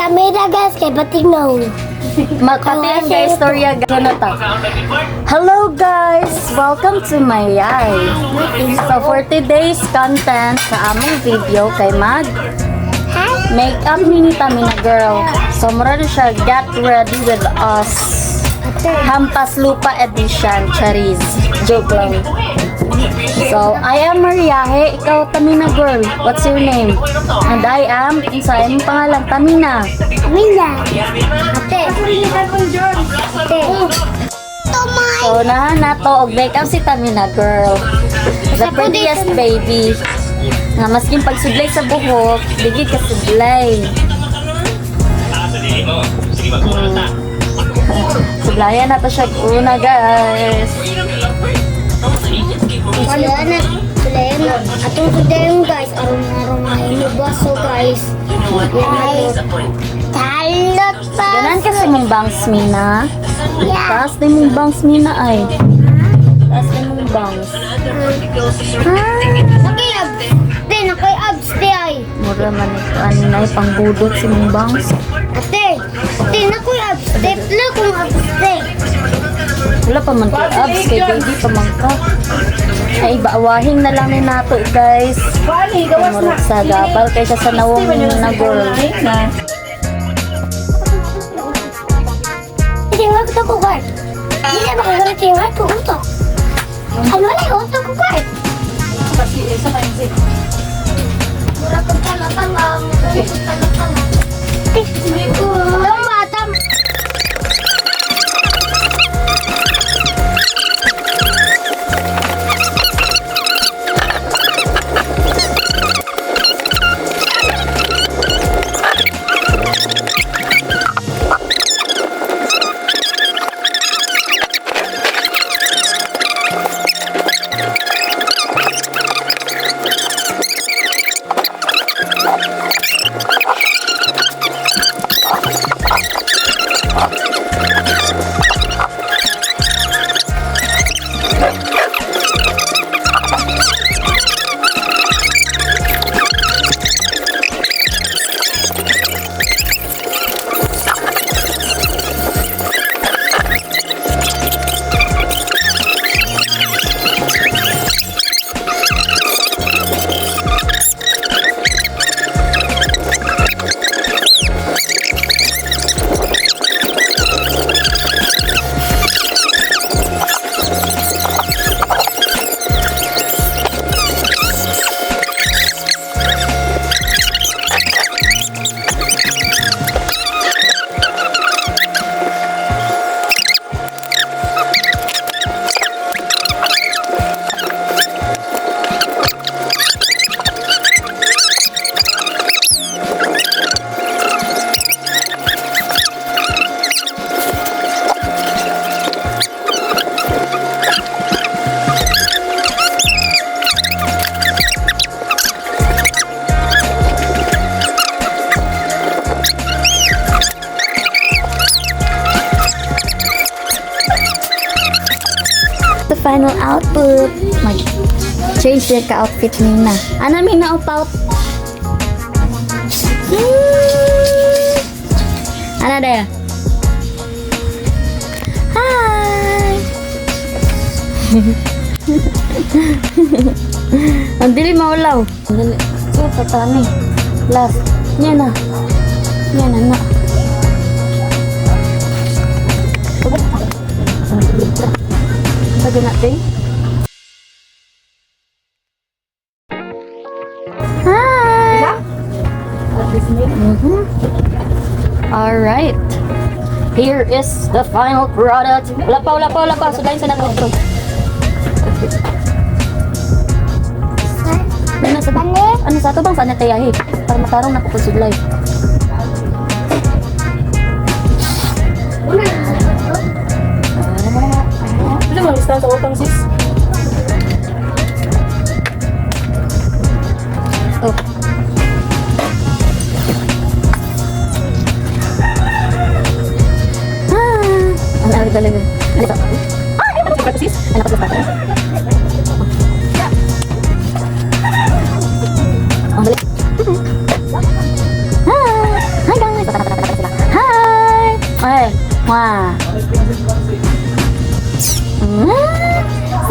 Camera, guys, kay batignaw. Makati ang guys, storya gano'n ta. Hello guys! Welcome to my yay. So for today's content sa among video kay mag makeup ni Tamina girl. So mura na siya get ready with us. Hampas Lupa edition, Charis. Joke lang. So, I am Mariahe. Ikaw, Tamina girl. What's your name? And I am, unsa imong pangalan? Tamina. Mina. Ate. Ate. So, nahan na to, og makeup si Tamina girl. The prettiest baby. Nga, maskin pagsublay sa buhok, digi ka sublay. Sublayan na to siya una, guys. Sila na. Sila na. Atong kudayon, guys. Araw-araw na baso, guys. Guys. Talot pa. Ganan kasi mong bangs, Mina. Taas na mong bangs, Mina, ay. Taas na mong bangs. Nakay abs. Ate, nakay abs, te ay. Mura man ito, ano na, pangbudot si mong bangs. Ate. Ate, nakoy abs. Te, pala kong abs, te. Wala pa man kay abs, kay baby pa man ka. Ay, baawahing na lang ni nato, guys. Bali, gawas na. Murag sa gabal kay siya sa nawong na girl. Na. Hindi, wag to ko guard. Hindi na makagalit yung wag ko utok. Ano na yung utok ko guard? Kasi isa kayo si. Mura kong tanga-tanga. Mura kong tanga-tanga. Tama, tama. The final output. Mag change din ka outfit Mina. Ano Mina o pout? Ano daya? Hi! Ang dili maulaw. Ang dili. So, tatani. Last. Niya na. Niya na na. Pwede natin. Hi! All right. Here is the final product. Wala pa, wala pa, wala pa. Sulayin sa natin. Ano sa ano sa ato bang sana tayo eh? Para matarong na pagsublay. Ano mo gusto sa utang sis? Oh. Ah, ang ari talaga. Ano ito? Ay, ano ito, sis? Ano ito? Ang balik. Ah, hi guys.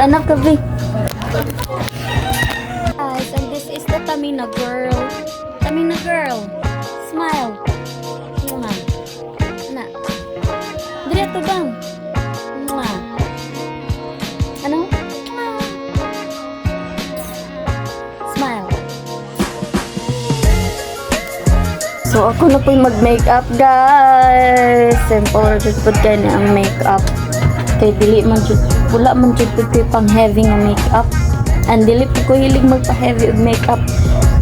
Stand up ka, B. Guys, and this is the Tamina girl. Tamina girl. Smile. Mwah. Na. Diri to bang. Mwah. Ano? Mwah. Smile. So ako na po'y mag-makeup, guys. Simple ra jud pud kay ni ang makeup. Kay dili man jud, wala man jud pud ko'y pang heavy nga makeup. And dili po ko hilig magpa-heavy og makeup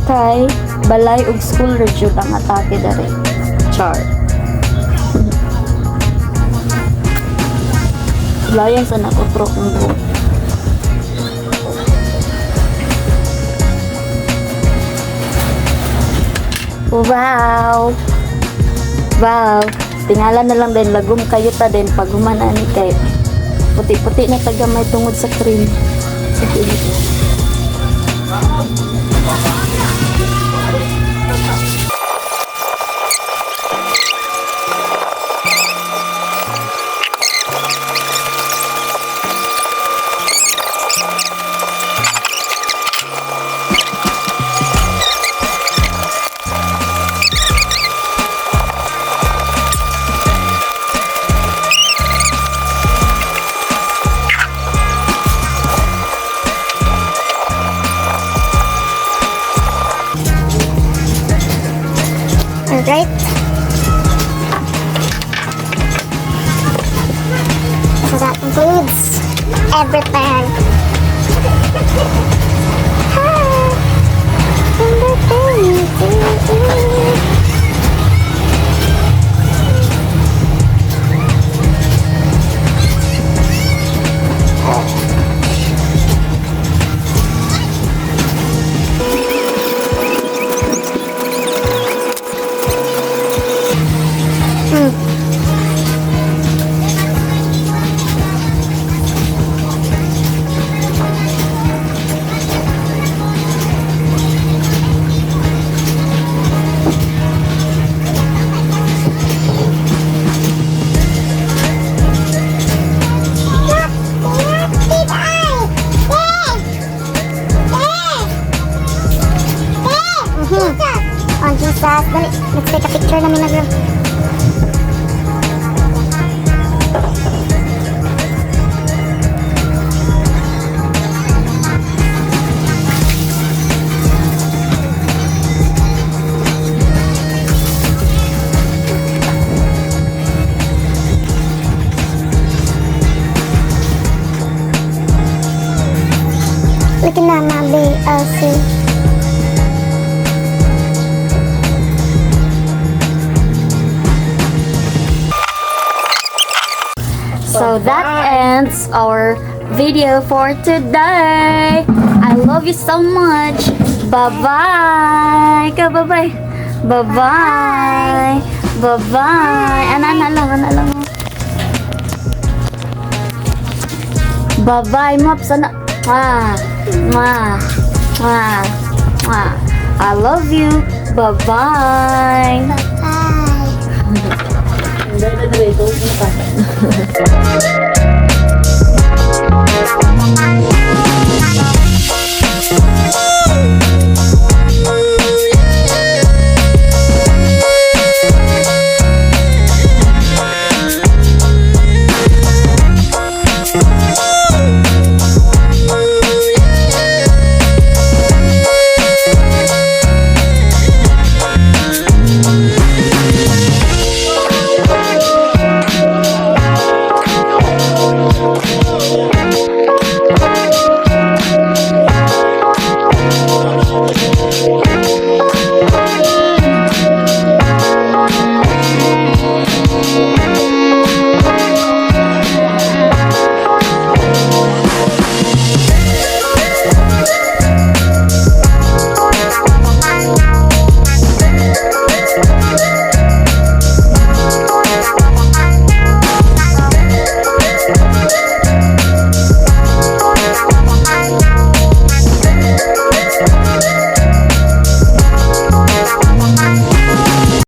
kay balay ug school ra jud ang atake dere. Char. Layan sa nako pro kong buhok. Wow! Wow! Tingala na lang din, lagom kayo ta din pag human ani kay puti-puti na tagamay tungod sa cream. Sige. Alright. So that includes everything. Hi. Everything. Oh, Jesus. Dali, let's take a picture namin na, girl. Look at that, my big LC. So that ends our video for today. I love you so much. Bye-bye. Ka bye-bye. Bye-bye. Bye-bye. Ana ana lang, ana lang. Bye-bye, Mops. Ana. Ma. Ma. Ma. Ma. I love you. Bye-bye. Bye. Hindi na dito. Ano pa?